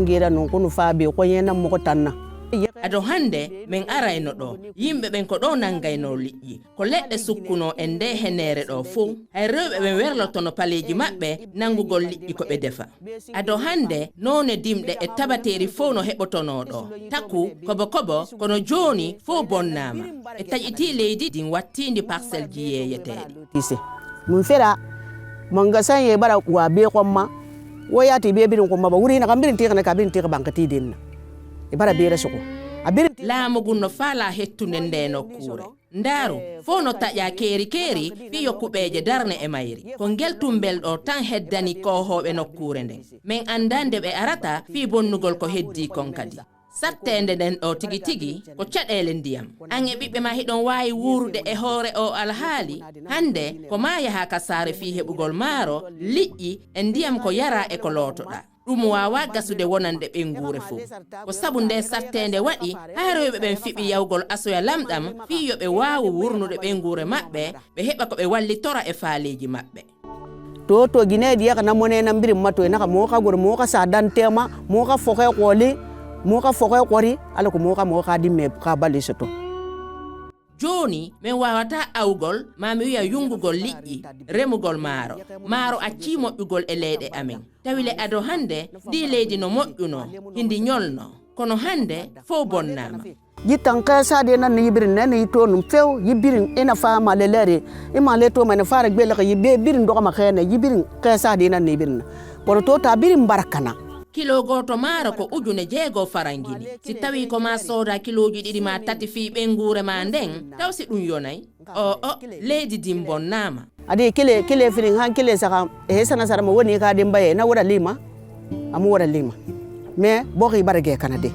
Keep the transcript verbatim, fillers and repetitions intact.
Yeɗa non kono faa be ko yen na mogo tanna. Ado hannde men arayno ɗo, yimɓe ɓen ko ɗo nanngaynoo liƴƴi. Ko leɗɗe sukkunoo en ndee heneere ɗoo fow. Hay rewɓe ɓen werlotono paleeji maɓɓe nanngugol liƴƴi ko ɓe defa. Ado hannde, noone dimɗe e tabateeri fow no heɓotonoo ɗoo. Taku, kobo kobo, kono jooni fow bonnaama. E taƴitii leydi ndin wattiindi parcelleji yeeyeteeɗi. Tise. Mun fera, manga san ye bara wa be komma, wo ya ti be birin komma ba wuri na kan birin teka na ka birin teka banka ti din na. E bara bere soko. A birin Laamu ngun no faalaa hettunde ndee nokkuure. Ndaaru, fow no taƴaa keeri keeri fii yo kuɓeeje darne e mayri. Ko ngel tumbel ɗoo tan heddani koohooɓe nokkuure nden. Men anndaa nde ɓe arata fii bonnugol ko heddii kon kadi. Satteende nden ɗoo tigi tigi ko caɗeele ndiyam. An e ɓiɓɓe maa hiɗon waawi wuurude e hoore oo alhaali. Hannde ko maa yahaa ka saare fii heɓugol maaro, liƴƴi e ndiyam ko yaraa e ko lootoɗaa. Ɗum waawaa gasude wonande ɓeynguure fow. Ko sabu ndee satteende waɗi haa rewɓe ɓen fiɓi yahugol asoya lamɗam fii yo ɓe waawu wurnude ɓeynguure maɓɓe, ɓe heɓa ko ɓe wallitora e faaleeji maɓɓe. To to gine diya kana mone na mbirin mato ina ka moka gor moka sa dan tema moka foke koli moka foke kori ala ko moka moka dimme ka bali soto. Jooni, men waawataa awgol, maa mi wi'a yunngugol liƴƴi, remugol maaro. Maaro accii moƴƴugol e leyɗe amen. Tawi le ado hannde, ndii leydi no moƴƴunoo, hindi ñolnoo. Kono hannde, fow bonnaama. Jittan xeesaade nan ni yibirin nen yi toonum few yibirin ina faama le leeri ima le tooma ina faara gbele ka yibe birin dogama xeene yibirin xeesaade nan ni yibirin. Kono to ta birin barakana. Kilo gooto maaro ko ujune jeego farangini. Si tawii ko maa sooda kilooji ɗiɗi maa tati fii ɓeynguure maa nden, taw si ɗum yonay? Oo, leydi ndin bonnaama. Adi kile kile fini han kile saka e sana sara mo woni ka din baye na wada lima. Amu wada lima. Mais boxi barage kana de.